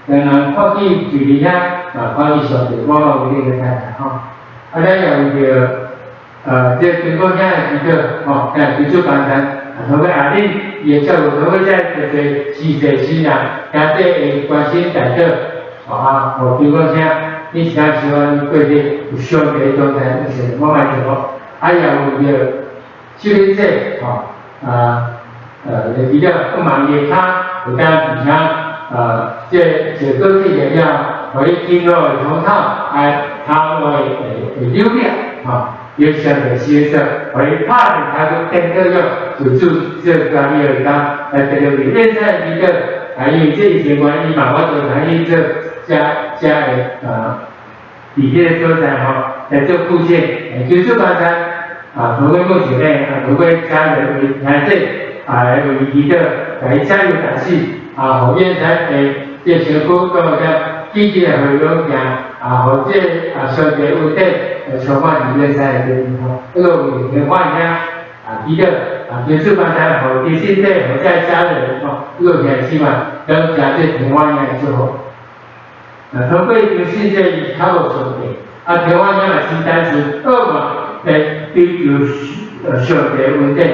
然後看見就佇遐，嘛看見上帝，我嘛為你來睇下吼。啊，咱也為著這中國兄的祈禱，吼，來求主幫咱，啊，透過阿恁伊的照顧，透過這濟濟施濟新人，加這會關心代禱。啊，予比如講啥，你其他喜歡過咧有上帝狀態，有上帝我賣祝福，啊也有著修理者吼，啊，來祈禱，我望伊的跤會當佇遐，這坐高鐵了，予你筋路會通透，啊，頭路會扭了，吼，有上帝寫說，予你拍斷跤骨顛倒勇，就主這家己會當來得著你。現在記得，啊，因為這以前關係嘛，我就參與做遮遮的佇彼个所在吼，來做復健，求主幫贊，啊，透過目前呢，啊，透過家人為兄弟，啊，來為祈禱，來加油打氣，啊，予現在的這身軀都會當積極來回勇行，啊，予這啊上帝恩典來充滿佇現在的地方，這個有天歡迎啊，祈禱，啊，求主幫贊，予弟兄姊妹，予這家人吼，這個兄姊妹，攏誠這平安的祝福。啊，通過求信這伊較無上帝，啊，平安嘛是單純惡嘛來追求上帝恩典，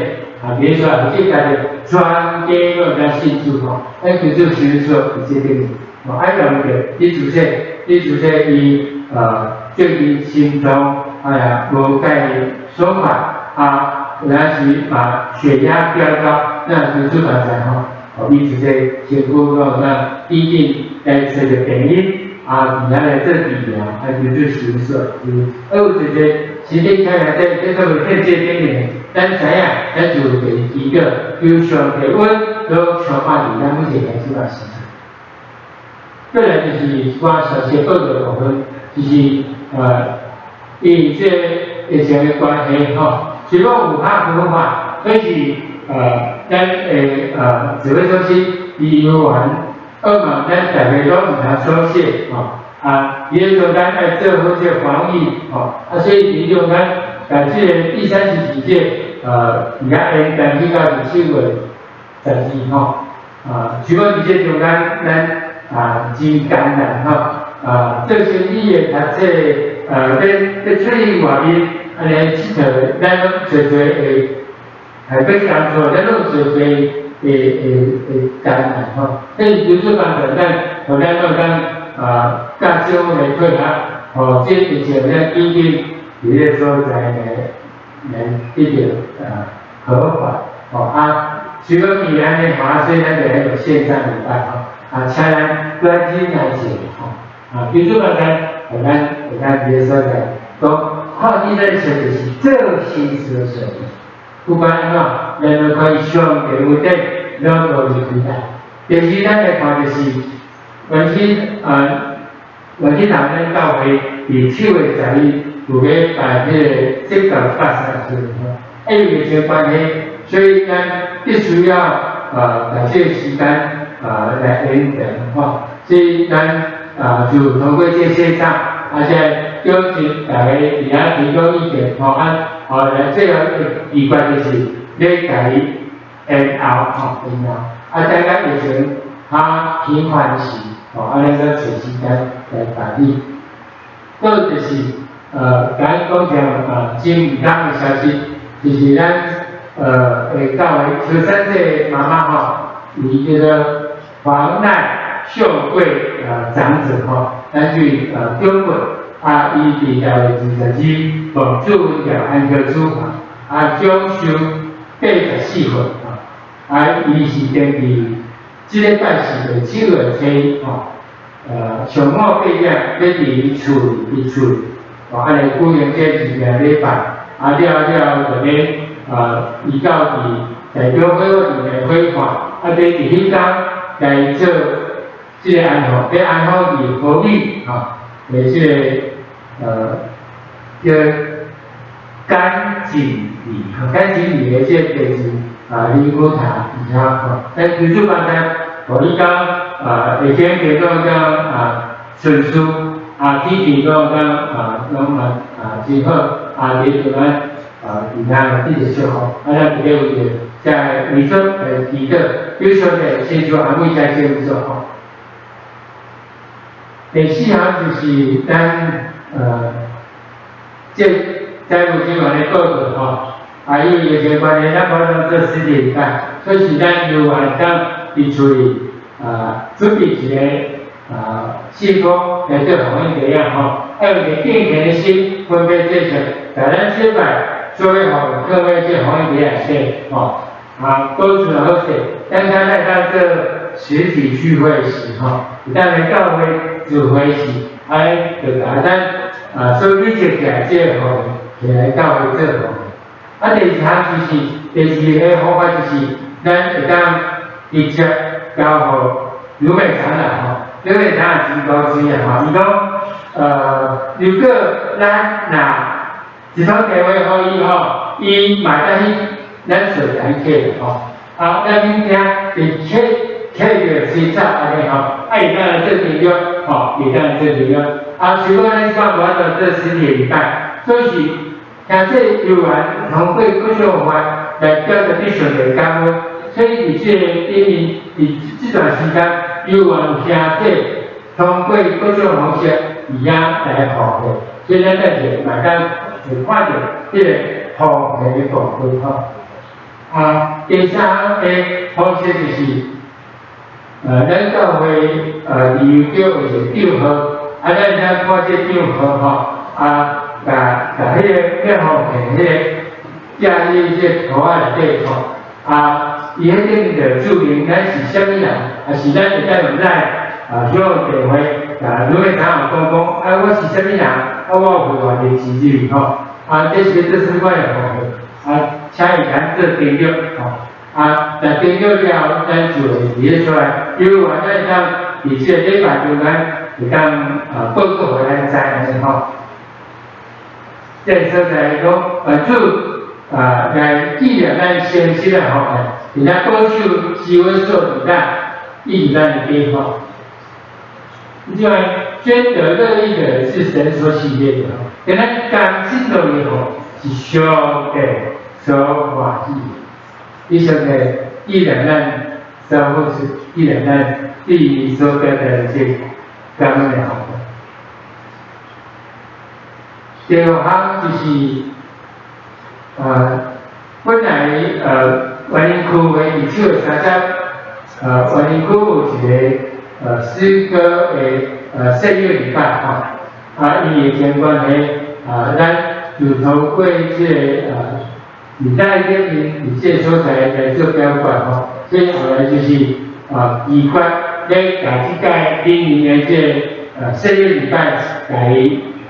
啊，比如說啊，這家己全家攏來信主吼，咱求主神說佇這頂，吼，愛講著李主席，李主席伊最近心臟哎呀無介爽快，啊，有陣時嘛血壓飆高，那求主幫贊吼，予李主席身軀攏當緊緊來揣著病因。啊，佇遐來做治療，啊，求主神說，啊，有一個身體開來這這做天這頂面，咱知影，咱就會祈禱，求上帝恩，攏充滿佇咱每一個兄姊妹身上。過來就是一寡消息報告的部分，就是因為這疫情的關係吼，是講有較合法，可是咱的指揮中心醫療員。二嘛，咱大家攏毋通鬆懈吼，啊，伊咧說咱愛做好這個防疫吼，啊，所以佇中間，在這個第三級警戒，而家延長去到7月12吼，啊，除講佇這中間，咱啊真艱難吼，啊，做生意的讀冊，咧咧出去外面，按呢𨑨迌，咱攏濟濟會，還欲工作，咱攏濟濟。會艱難吼，所以求主幫助咱，予咱攏當啊，佮政府來配合，予這疫情咱緊緊佇這個所在來來得到啊和緩，吼啊，除講伊按呢吼，所以咱就彼個線上禮拜吼，啊，請咱關心來者吼，啊，求主幫助，予咱會當佇這個所在，講看見咱說就是做新事說。不管按怎，咱攏可以上帝恩典，攏無離開咱。第二，咱來看就是，原先啊，原先頭咱教會佇7月11有咧辦彼個宗教大賽時陣吼，因為疫情關係，所以咱必須要把這個時間來延長吼，所以咱啊就通過這線上，啊這邀請大家佇遐提供意見吼啊。好，來最後一個就是咧共伊延後吼，延後，啊，等甲疫情較平緩時，吼，啊，咱閣揣時間來辦理。閣就是共咱講條啊真毋通的消息，就是咱會教會秋山這個媽媽吼，伊叫做黃奈秀貴長子吼，咱去中國。啊，伊佇10月22奉主條安息主啊，享壽84歲啊，啊，伊是登佇這禮拜四的7月初吼，上午8點欲佇伊厝裡佇厝裡，哦，按呢舉行這二件禮拜，啊了了就欲移到佇台中火化場來火化，啊，欲佇彼工來做這個安放，欲安放佇和美吼，的這個叫甘景里，甘景里的這個地址啊，靈骨塔佇遐吼，咱求主幫贊，予你講會經過講講啊順遂，啊天氣講講啊攏嘛啊真好，啊佇平安啊佇遐得著祝福，啊咱佇咧為著這遺囑來祈禱，求上帝親自安慰在這祝福。第四項就是咱這財務人員的報告吼，啊，因為疫情關係，咱無通做實體禮拜，所以是咱由會當佇厝裡準備一個信封來做奉獻袋仔吼，愛有一個敬虔的心，分別這些，共咱小拜做予予各位這奉獻袋仔寫吼，啊，保存好勢，咱較來當做实体聚会时吼，会当来教会聚会时，哎，就共咱啊所累积起来这个奉献，来教会做奉献。啊，第二项就是第二个方法就是，咱会当直接交予刘美长老吼，刘美长老真高兴啊吼，伊讲，如果咱若一通电话予伊吼，伊嘛会当去咱所在去吼，啊，咱物件伫切切着洗澡按呢吼，啊，会当来做订阅，吼，会当来做订阅。啊，如果咱这摆无法度做实体礼拜，所以是听这有缘通过各种方法来表达对上帝的感恩。所以伫这个顶面，伫这段时间，有缘兄弟通过各种方式，伫遐来奉献。所以咱等下嘛当会看著这个奉献的部分吼。啊，第三个方式就是，咱教会利用叫有一个账号，啊，咱会当看这账号吼，啊，共共彼个要奉献彼个，加入这图仔内底吼，啊，伊彼顶就注明咱是啥物人，啊是咱会当用来啊，用电话，共卢美长老讲讲，啊，我是啥物人，啊，我有会偌济钱入去吼，啊，这是做啥物款的奉献，啊，请伊咱做登录吼，啊，若登录了后，咱就会伫咧出来，有缘咱会当伫这个礼拜中间会当啊报告予咱知按呢吼。这个所在讲，主啊来纪念咱诚实的奉献，伫咱保守施恩所伫咱以及咱的家吼。另外，捐得乐意的是神所喜悦的吼，跟咱甘心乐意吼是上帝所欢喜的。以上的纪念咱所付出，纪念咱对伊所表达的这感恩的方法。第五项就是，本来员林区会伫7月30，员林区有一个诗歌的圣乐礼拜吼，啊，因疫情关系，啊，咱就透过这个礼拜顶面伫这个所在来做表决吼，所以后来就是啊，机关咧共这届明年的这个圣乐礼拜来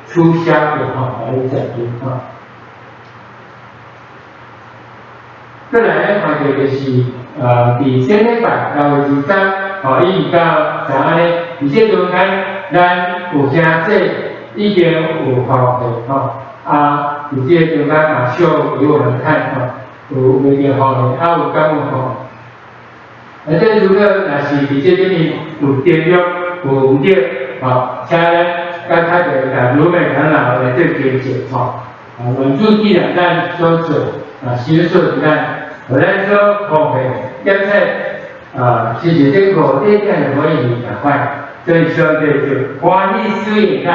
取消掉吼，来暂停吼。阁来咱看著就是，伫顶礼拜6月23，吼，一直到昨暗呢，伫这中间，咱有兄弟已经有奉献吼，啊，伫这中间嘛秀给我们看吼，有袂着奉献，啊有感恩奉献。啊，这如果若是伫这里面有订阅、有唔对，吼，请咱佮较侪共卢美长老来做见证吼，啊，愿主纪念咱所做，啊，神所伫咱，予咱所奉献，检测，啊，是是这五点点的可以共款，所以上帝就欢喜使用咱，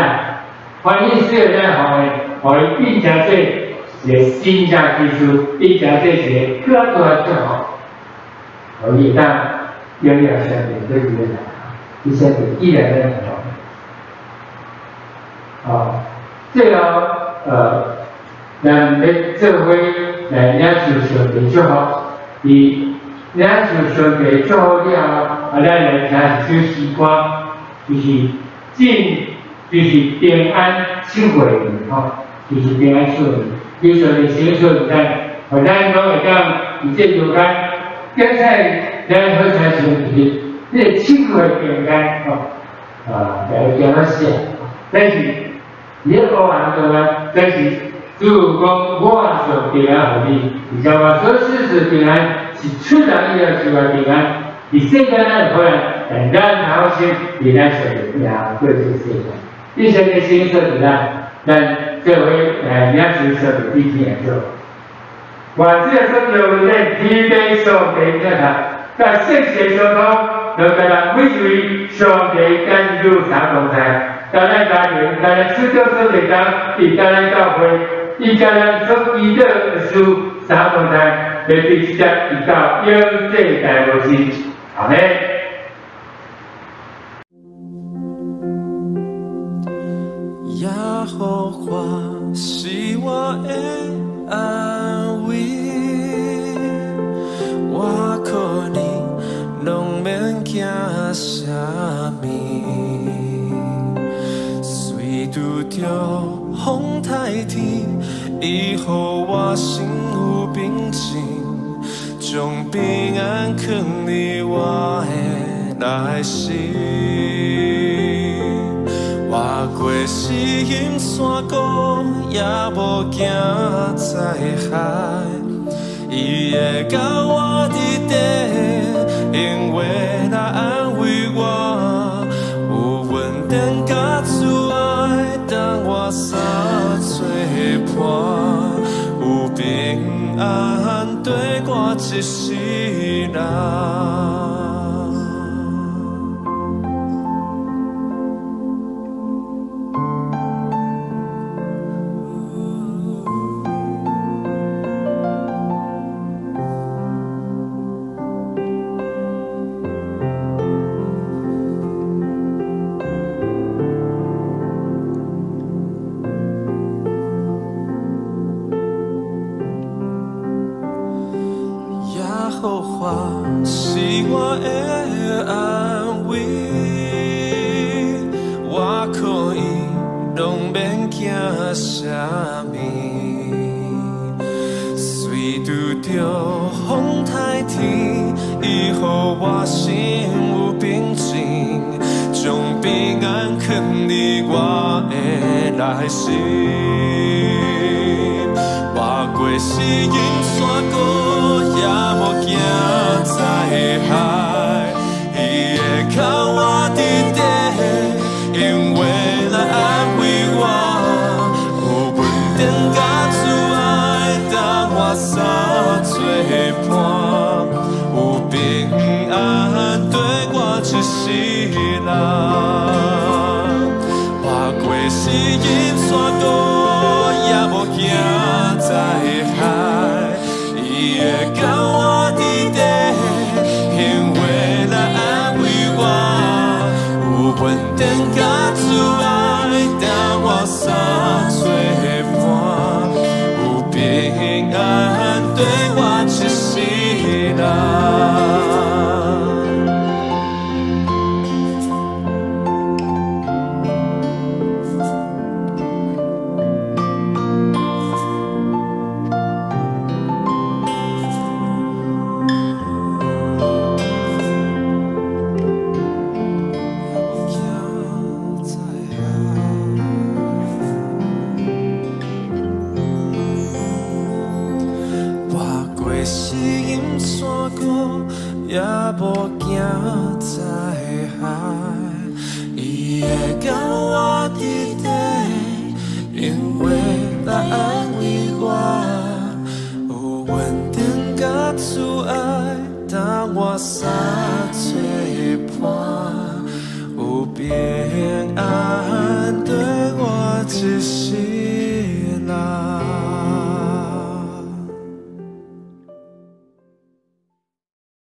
欢喜使用咱奉献，予伊变成做一个新家基础，变成做一个较大的祝福，予伊当荣耀上帝对伊来，伊先就纪念咱奉献。啊，最后，咱欲做伙来领受上帝祝福，伫领受上帝祝福了后，啊，咱来听一首诗歌，就是进，就是平安七月吼，就是平安七月，求上帝圣所咱，予咱拢会当伫这中间，检测咱好亲像伫这个七月平安吼，啊，来点仔写，但是。伫咧乌暗中间，但是主讲我上平安予你，而且我所赐的平安是出人意料之外平安。伫世间咱有可能，但咱好心伫咱上帝赢过这个世界。你上帝圣所伫咱，咱做伙来领受上帝的天祝。愿主耶稣基督恩典、天父上帝疼爱，佮圣神相通，都佮咱每一位上帝儿女三同在。佮咱家庭，佮咱主教所地当，伊佮咱教会，伊佮咱所祈祷的事三同在，来对直接直到永世大无尽。阿们。耶和华是我的安慰，我靠你拢免惊。啥物，虽拄著风台天，伊予我心有平静，将平安藏伫我的内心。我过死荫山谷，也无惊灾害，伊会佮我伫底，用话来安慰我，有恩典佮慈爱，当我三做伴，有平安缀我一世人。是我的安慰，我可以拢免惊啥物。虽拄著风台天，伊予我心有平静，将平安藏伫我的内心。我过死荫山谷，也无惊灾害，伊会佮我伫底，用话来安慰我，有恩典佮慈爱，当我三做伴，有平安缀我一世人。我过死荫山谷，也无惊灾害，伊会佮我伫底，用话来安慰我，有恩典佮慈爱，当我三做伴，有平安缀我一世人。也无惊灾害，伊会佮我伫底，用话来安慰我，有恩典佮慈爱，当我三做伴，有平安